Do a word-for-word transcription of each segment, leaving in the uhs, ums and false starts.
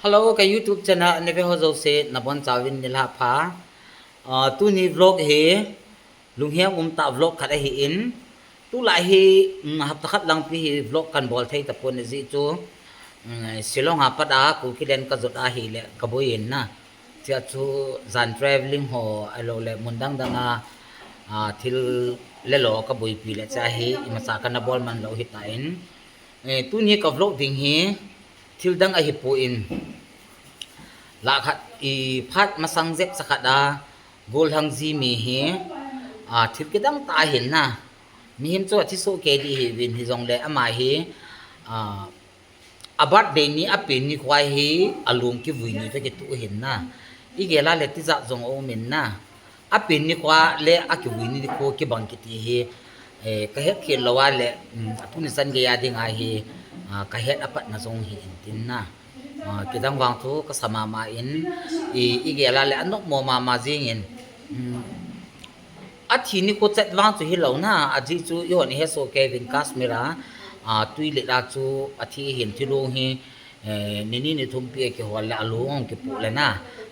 Hello, ka YouTube channel a nave ho jouse nabonchauvin nilhah pha. Ah, tuni vlog hi lunghem umtah vlog khat ahin. Tulai hi, mm, hapta khat langpi hi vlog kahin bol thei tapon ajeh chu, mm, Shillong a pat a Kukiland kajot ahile kaboi in na. Chea chu jan travelling ho ahilouleh mun dang dang a, ah, thil le lo kaboipi le chea hi imacha kana bol man lou hitan. Eh, tuni ka vlog ding hi thil dang ahipon. Lah khat i phat masang jep cha khat a, gollhang Jimmy hi, ah, thil kidang tah ahin na. Mihem chu athi soh kei ding ahiuvin hijongle ama hi, ah, a birthday ni apen nikho hi alung kivui ni toh kitoh ahin na. Igel a le tijat jong aumin na. Apen nikho le akivui nikho kibang kiti hi, eh, kahet khel lou a le, um, atuni chan gei a ding ahi, ah, kahet apatna jong hi intin na. Ah, kidang vang chu kasa mama in, i, igel a le anopmo mama jingin, um, athi nikho chet vang chu hilou na, ajeh chu ihon ihe soh kei uvin Kashmir a, ah, twi let a chu athi ahin thilong hi, eh, nini nithum pi akihol le alung kipoh le na.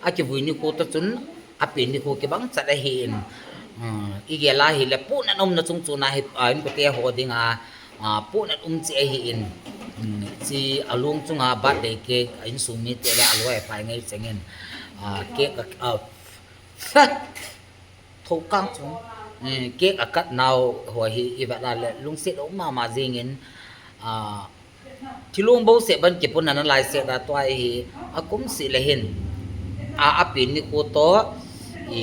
Akivui nikho toh chun apen nikho kibang chat ahin. Ah, igel a hile pohnat umna chung chun ahi, ah, inkote ho dinga, ah, pohnat um cheh ahin. Um, chi alung chunga birthday cake a insung mite le aloi apai ngei chengin, ah, cake a, ah, thokang chung, eh, cake akat nau ho hi ivet a le lungset um mama jingin, ah, thilong bouseh ban kipun ana lai set a tua hi akum seh le hin, a, apen nikho toh, i,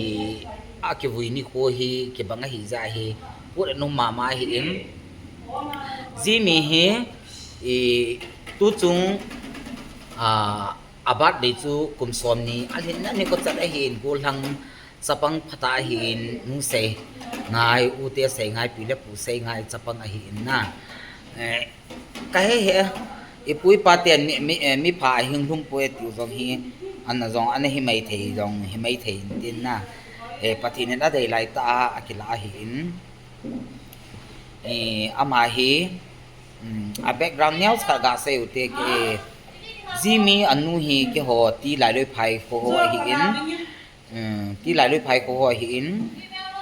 akivui nikho hi kibang ahi jeh hi pohnat um mama ahin. Jimmy hi, i, tuchung, ah, a birthday chu kum somni alhinna nikho chat ahin, gollhang chapang phatah ahin, nu Seingai, u te Seingai, pi le pu Seingai chapang ahin na. Eh, kahe he, ipu ipa ten mi, mi, eh, mipha ahing lhum poi tiu jong hi, ana jong, ana hi mai thei jong, hi mai thei intin na. Eh, Pathen in adei lai tah a, akilah ahin. Eh, ama hi, um, a background neokhat gasei ute ke, Jimmy anu hi keiho T. Lailoiphai kho ho ahin, um, T. Lailoiphai kho ho ahin,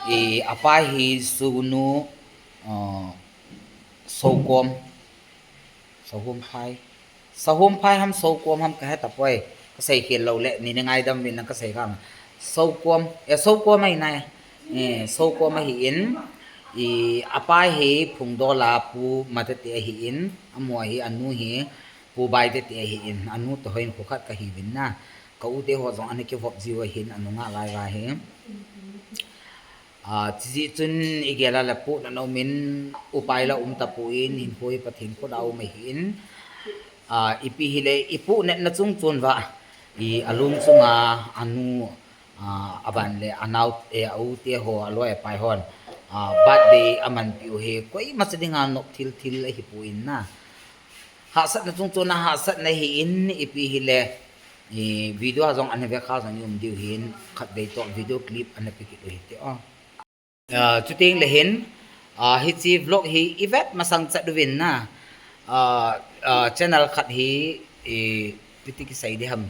eh, apa hi Sugnu, uh, Soukom, Sahomphai. Sahomphai ham Soukom ham kahe tapoi. Kasei khel lou le, nini ngaidam uvin lang kasei kha. Soukom, eh, Soukom ahi nai. Eh, Soukom ahin, i, apa hi Phungdol a Pu Matete ahin, amaho hi anu hi Pu Baitete ahin, anu toh hin kho khat kahiuvin na. Ka u te ho jong ana kivop jiu ahin, anu ngah lai uva hi. Ah, chujeh chun igel a le pohnat umin, upai la um tapon, hinkho hi Pathen khut a um ahin. Ah, ipi hile, ipohnatna chung chun uva, i alung chunga anu, ah, aban le anao, eh, a u te ho, aloi apai hon, ah, birthday amanpi u hi koima cha dinga nop thil thil ahipon na. Hahsatna chung chun ahahsatna ahin, ipi hile, i, video a jong ana ve kha jong i um diu hin, khatvei toh video clip ana pe kit u hite o. Ah, chuteng le hin, ah, hiche vlog hi ivet masang chat uvin na. Ah, ah, channel khat hi, i, ipi ti kisei ding ham.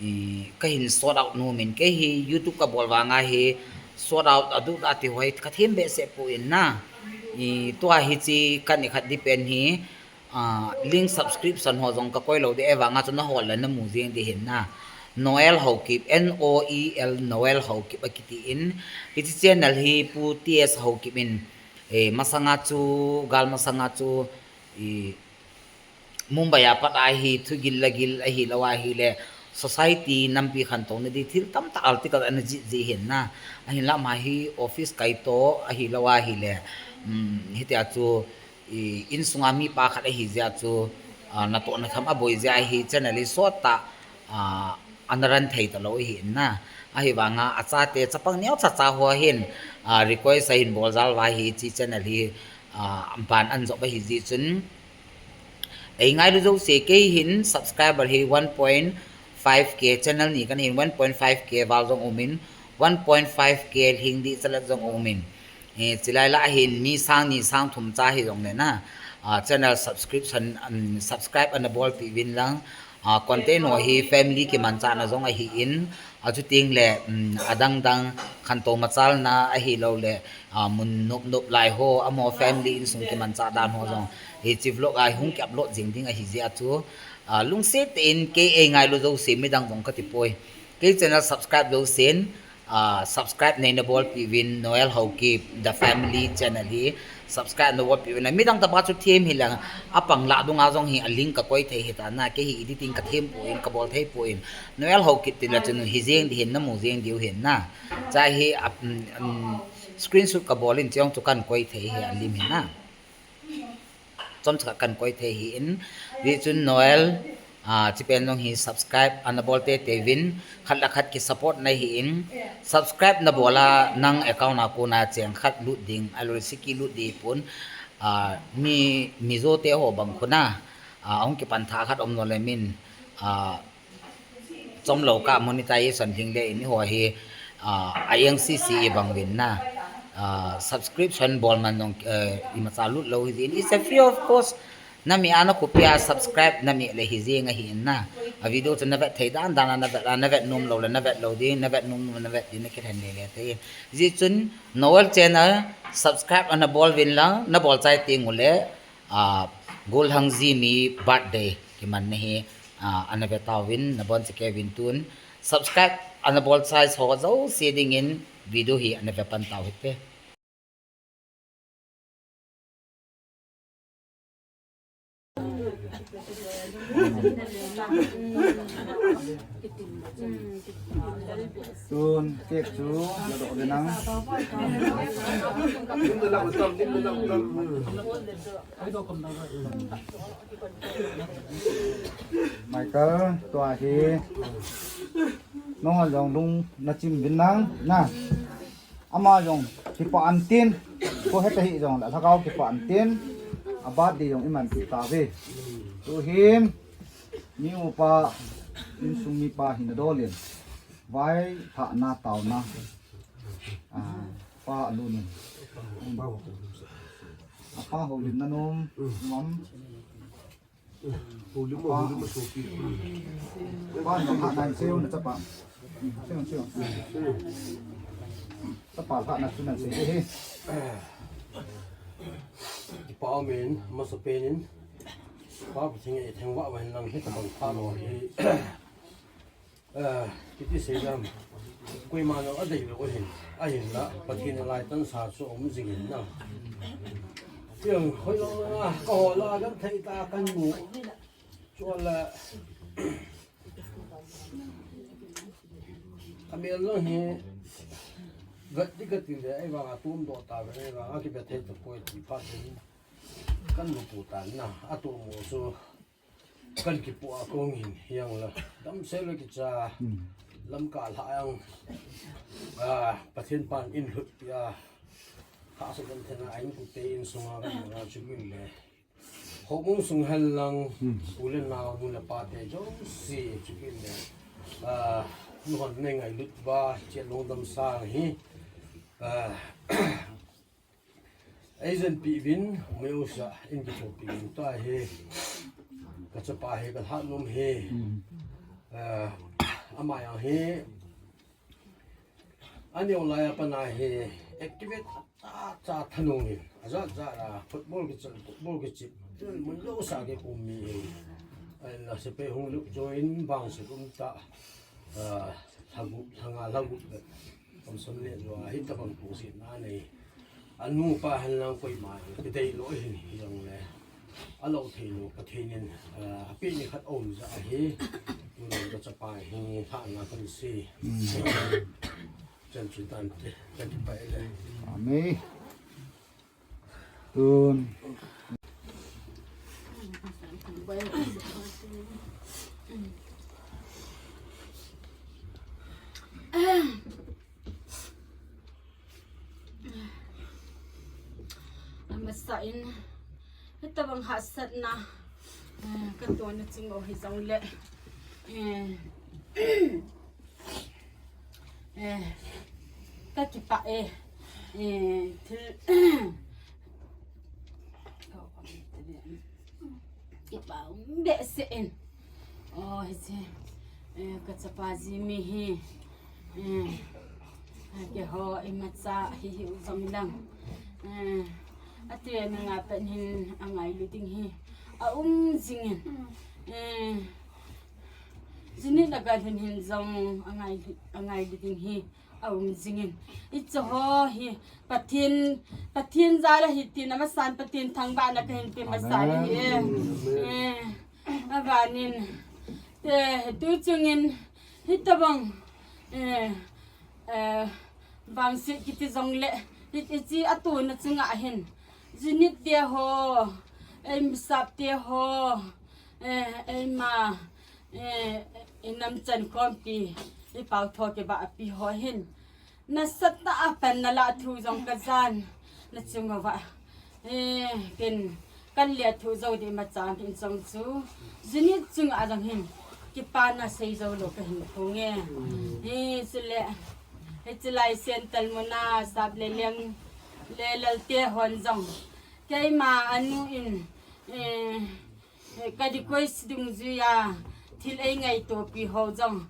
I, kahin sort out nomin, kei hi YouTube kabol vanga hi sort out aduh da ti ho hi kathem behseh poi na. I, tua hiche kani khat ding pen hi, ah, link subscription ho jong kakoi lou ding, ahivanga chu nahol le namu jeng ding ahin na. Noel Haokip, N O E L, Noel Haokip akiti in. Hiche channel hi Pu T S Haokip in, eh, masanga chu, gal masanga chu, i, Mumbai a pat a hi thugil lagil ahilou ahile society nampi khantouna ding thil tamtah article ana jih jih ahin na. Ahinla ama hi office kaito ahilou ahile, um, hitia chu, i, insunga mipa khat ahi jeh a chu, ah, natoh natham aboi jeh a hi channel hi sot tah, ah, ana run thei talou ahin na. Ahivanga achate chapang neocha cha ho hin, ah, request ahin bol jal uva hiche channel hi, ah, ban anjop ahi jeh chun, eingailu jouse, kei hin subscriber hi one point five K, channel ni kana hin, one point five K val jong umin, one point five K lhing ding chalet jong umin. Eh, chulai lah a hin mi sang ni sang thum cha hijongle na, ah, channel subscription, um, subscribe ana bolpeh uvin lang, Ah, content ho hi family kimanchahna jong ahin, achuteng le, um, adang dang khantou machalna ahilouleh, ah, mun nop nop lai ho, amaho family insung kimanchah dan ho jong hiche vlog a hung ki upload jing ding ahi jeh a chu, ah, lungset tah in kei ei ngailu jouse midang jong kati poi. Kei channel subscribe jousen, ah, subscribe nei na bolpeh uvin, Noel Haokip The Family Channel hi subscribe na bolpeh uvin. Midang tobang chu them hileng, apang lah dunga jong hi a link ka koi thei hita na, kei hi editing ka them poi, ka bol thei poi. Noel Haokip tin la chun hi jeng ding hin, na mu jeng diu hin na. Chua hi, ah, um, um, screenshot ka bol in, chujong chu kan koi thei hi a lim hin na. Chomcha kan koi thei hin, hijeh chun Noel, ah, hiche pen jong hi subscribe ana bol teitei uvin, khat le khat ki support na hin, subscribe na bol a nang account a kona cheng khat lut ding, alou le siki lut ding pon, ah, mi, mi jouse ho bang khu na, ah, hung kipan tha khat um lou le min, ah, chomlou kah monetization ding le in eiho hi, ah, a eng sisi i bang uvin na. Ah, subscription bol man jong, eh, imacha lut lou hi jin. It's a free of cost. Na mi a na khopi a subscribe na mi le hi jeng ahi in na. A video chu na vet thei dan dan a na vet a, na vet nom lou le na vet lou ding, na vet nom nom na vet ding na kithen le le thei. Hijeh chun Noel channel subscribe ana bol uvin lang, na bol chai teng ule, ah, Golhang Jimmy birthday kiman na hi, ah, ana ve tauvin, na bon chekei uvin tun. Subscribe ana bol chai ho jouse dingin video hi ana ve pan tau hite. Tun, cake chu, la doh le nang. Michael, tua hi. Nangho jong lung na chim uvin nang, na. Ama jong, kipah in tin. Ko heta hi jong, la lhagao kipah in tin. A birthday jong iman ti ta ve. Tu hin, mi upa, insung mipa hina dol in. Vai, thahna, taona. Ah, pa alu nin. Apa ho lin na nom, mam. Holim mo, holim mo, sopi. Pa, na pa, na seo, na chapa. Seo, seo. Chapa, pa, na seo, na seo, he. Pa, amen, masa penin. Pa, theng e, theng wa, wa, lang, he, tapang, pa, lo, he. Eh, kiti sei dam. Koima jong adei lou ahin. Ahinla, Pathen in alai tah sa chu um jing in na. Tiang, hoilou a, ka hol a, kan thei ta kan mu. Chule, ka mel jong hi, gat di gat di le, ahivang a tum doh ta ve, ahivang a kibe thei tapoi ti phat in. Kan mu pu tan na, atu mu chu. Kan kipu a kong in hiang la. Damsel le kicha. Hmm. Lamka lha ang. Ah, Pathen pan in lut pia. Kha sa kan thena a in kute insunga kan na chu min le. Ho mung sung hal lang. Hmm. U le nao nu le pa te jouse chu min le. Ah, nu hon nei ngailut uva, chia lungdam sang hi. Ah, Agent pi vin, meu sa, in ki pi vin ta he. Ka chapa he, ka lha nom he. Hmm. Eh, ama yang he. Ani online a pana he. Activate cha cha thanung he. Aja ja la football ki chal, football ki chip. Mun lo sa ki kum mi he. Ai la se pe hung lu join bang se kum ta. Ah, lhagu, lhanga lhagu. Kom som le lua, hitabang pu si na nei. Anu pa hen lang koima, kidei lou hin hiang le. Alo thei lou, Pathen in, ah, api ni khat om ja hi. Tun ka chapa hi, ha na kan si. Hmm. Chan chu tan te, ka ti pai le. Amen. Tun. Amasa in, hitabang hahsatna, eh, ka tona ching o hi jong le, eh, Eh, ka kipah e. Eh, thil, kipah um behseh in. Oh, hiche, eh, kachapa Jimmy hi, eh, keiho imacha hi hiu jong lang, eh, ati nanga pen hin angailu ding hi aum jingin, eh, Jinit laga hin hin jong angai, angailu ding hi aum jingin. Hiche ho hi Pathen, Pathen jal ahi tina masan Pathen thangvahna kahin pe masa ahi e. Eh, abanin, eh, tu chungin hitabang, eh, eh, vangset kiti jongle, hi, hiche atona chunga hin Jinit te ho, eh, misap te ho, eh, eima, eh, inam chan khompi, ipao tho kibahpi ho hin nasatah a pan nalah thu jong kajan, nachung uva, eh, ken, kanle thu jou ding imacha hin jong chu, Jinit chunga jong hin kipana sei jou lou kahin phong e. Eh, chule, hiche lai Central muna sap le leng le lal te hon jong keima anu in, eh, eh, ka request dungjuia thil eingaito pi ho jong,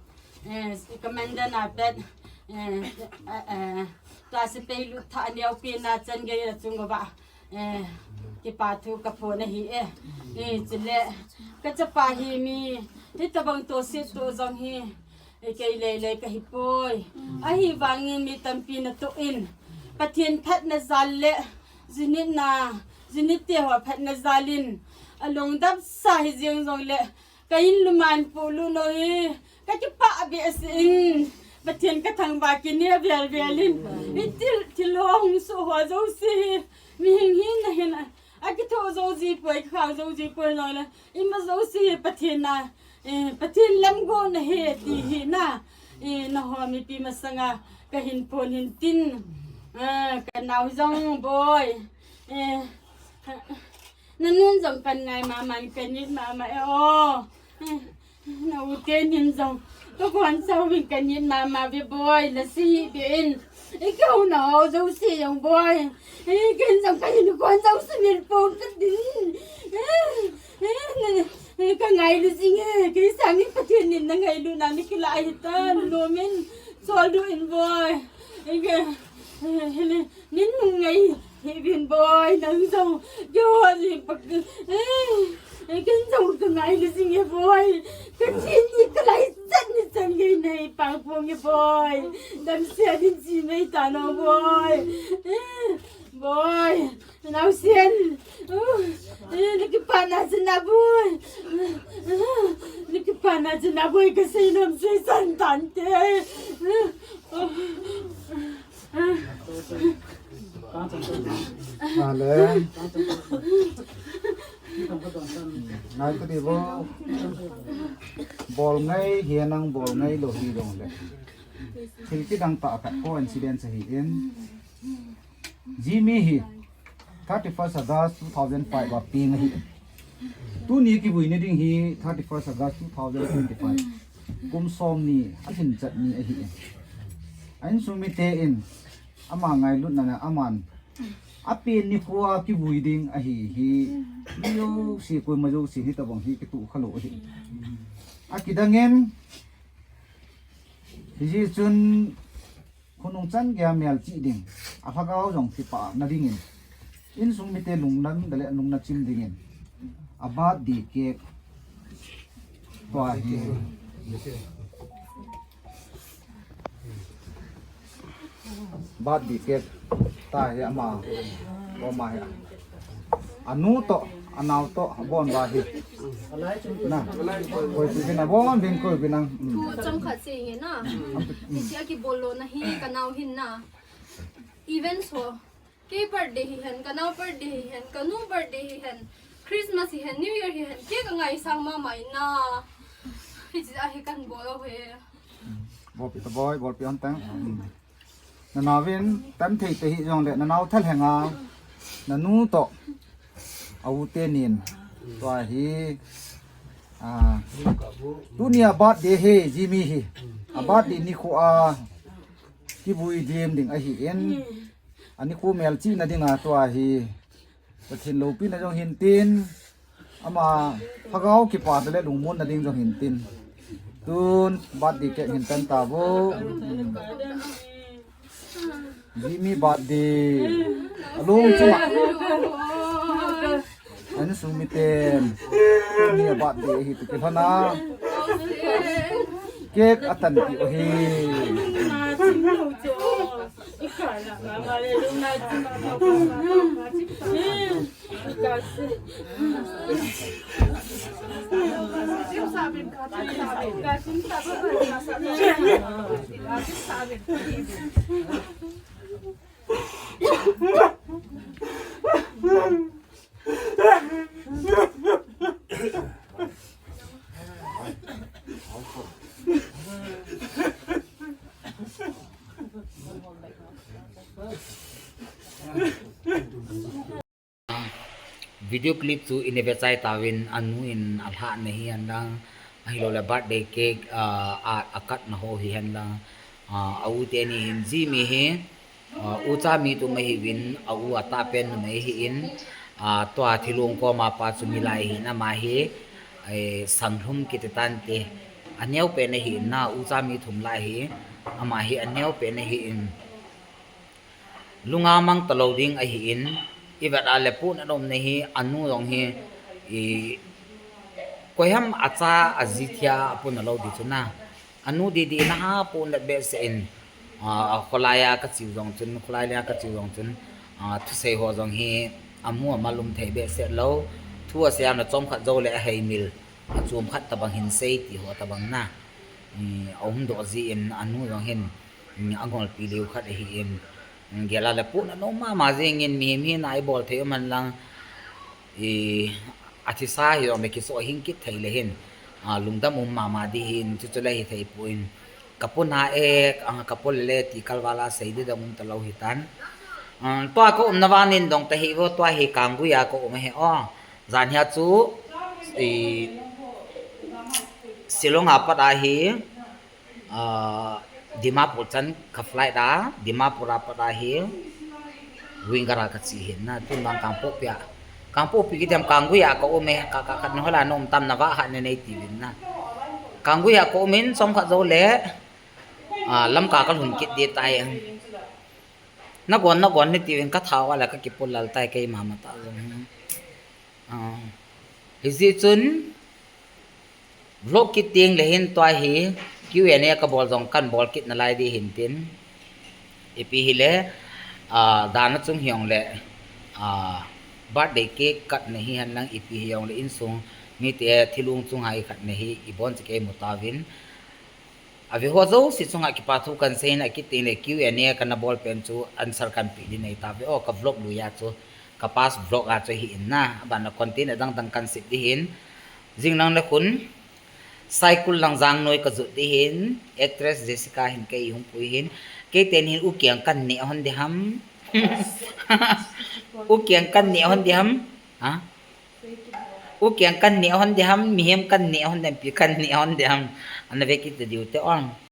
eh, commander na pet, eh, eh, eh, tua sepai lut thah aneo pi na chan gei a chung uva, eh, kipa thu kaphon ahi e. Eh, chule, kachapa hi mi, hitabang toset to jong hi, eh, kei lele kahi poi. Ahivangin mi tampi natoh in, Pathen phatna jal le, Jinit na, Jinit te ho phatna jal in, alungdam sa hi jeng jongle, ka in lum a in polut nau hi, kakipah behseh in, Pathen kathangvah kine vel vel in, hitil, thil ho hung soh ho jouse hi, mihem hina hin, akithoh jou ji poi, khang jou ji poi jongle, ima jouse hi Pathen na, eh, Pathen lamgou na ahi ti hi na, eh, nangho mipi masanga kahin phong hin tin, eh, kanao jong boi, eh, nanun jong kan ngai mama, kan it mama e o. Eh, na u teni jong kakhonsa uvin kan it mama ve boi, lasi hih beh in. Eh, ka u nao jouse jong boi. Eh, ken jong kahin khonsa u sumil pong katin. Eh, eh, na, eh, kangailu jing e, kei sangin Pathen in nangailutna nakilah ahitan, lom in, choldo in boi. Eh, ka, eh, nin nungai hih uvin boi, nang jong, keiho jong pak, eh, eh, ken jong kangailu jing e boi. Kathi ni kalai chan ni chan gei nei pang phong e boi. Damsel in chi nei ta nau boi. Eh, boi. Naosen. Uh, eh, nakipana chu na boi. Uh, nakipana chu na boi, kasei nom seisan tante. Uh, uh, uh. Ale. Ngai kati bou. Bol ngai hinam, bol ngailou hijongle, thil kidang tah khat coincidence ahin. Jimmy hi thirty-first August two thousand five a peng ahi. Tuni kivui ni ding hi thirty-first August two thousand twenty-five. Kum som ni alhin chet ni ahi. A insung mite in ama ngailutna a aman apen nikho a kivui ding ahi hi. Mi jouse, koima jouse hitabang hi kitoh khalou ahi. Akidang in, hijeh chun khonung chan geiya melchih ding, alhagao jong kipana dingin, insung mite lungdam le lungna chim dingin, a birthday cake tua hi, birthday cake tua hi ama, ama hi. Anu toh, anao toh, abon uva hi. Na. Koi pi na bon, bin koi pi na. Hmm. Thu chomkhat sei nge na. Hmm. Hiche a kibol lona hi, kanao hin na. Events ho. Kei birthday hihen, kanao birthday hihen, kanu birthday hihen, Christmas hihen, New Year hihen, kei kangaisang mama in na. Hiche a hi kan bol u hi. Bolpi ta boi, bolpi hon tang. Hmm. Nanaovin, tam thei te hijongle, nanao thalheng a, nanu toh, a u tenin, tua hi, a, tunia birthday hi, Jimmy hi, a birthday nikho a, kivui dim ding ahin, a nikho melchihna dinga tua hi, Pathen loupina jong hin tin, Ama, lhagao kipah tale lungmonna ding jong hin tin. Tun birthday cake hin tan tauvo. Jimmy birthday. Alung chunga. Insung miten. Tuni a birthday hi tu kilhona. Cake atan pi o hi. Video clip chu ina vechai tauvin, anu in alhahna hihen lang, ahilouleh birthday cake, ah, a, akat na ho hihen lang, ah, a u teni hin Jimmy hi, ah, ucha mi tum ahiuvin, a u atahpen numei ahin, ah, tua thilung koma pa chu milai ahin ama hi, eh, Sanglhum kiti tante, aneo pen ahin na, ucha mi thum lai hi, ama hi aneo pen ahin. Lunga mang talou ding ahin, ivet a le puna nom na hi, anu jong hi, i, koiham acha aji thia apuna lou di chu na. Anu didi na ha puna behseh in, a, kholai a kachiu jong chun, kholai le a kachiu jong chun, a, thusei ho jong hi, amu amalum thei behseh lou, thu asei a na chomkhat jou le aheimil, achom khat tabang hin sei ti ho tabang na. I, aum doh ji in anu jong hin, mm, angolpi leu khat ahin, mm, gel a le puna nom mama jingin mihem hi na ibol thei um hen lang, i, athisa hijongle kiso hing kit thei le hin, a, lungdam um mama di hin, chuchu le hithei poi. Kapu na e, a, kapu le le ti kalval a sei di dam um talou hitan. Um, tua kaumna vang in dong tahih uvo, tua hi Kanggui a kaum ahi o. Jan hia chu, i, Shillong a pat ahi, ah, Dimapur chan ka flight a, Dimapur a pat ahi, Wingara kache hin na, tun vang Kangpokpi a. Kangpokpi kiti ham Kanggui a kaum e, ka, ka, ka, na hola nom tam na va ha ne nei ti vin na. Kanggui a kaum in, chomkhat jou le, ah, Lamka kalhun kit di tai. Nagon, nagon ni ti vin ka thau a le ka kipul lal tai kei mama ta jong. Ah, hijeh chun, vlog kit ding le hin tua hi Q and A kabol jong kan bol kit nalai di hin tin. Ipi hile, ah, dan a chung hijongle, ah, birthday cake kat na hihen lang ipi hijongle insung mite thilung chunga ikhat na hi ibon chikei mu tauvin. Ave ho jouse chunga kipa thu kan seiyin akit teng le Q and A kana bol pen chu answer kan pe di nei tauve o, ka vlog lui a chu, ka past vlog a chu hi in na, aban a content adang dang kan sep di hin, jing lang le khun, Saikul lang jang noi ka jot di hin, actress Jessica hin kei hung pui hin, kei ten hin u kiang kan ne hon di ham, u kiang kan ne hon di ham, ha? U kiang kan ne hon di ham, mihem kan ne hon di ham, pi kan ne hon di ham. Ana ve kit diu te ong.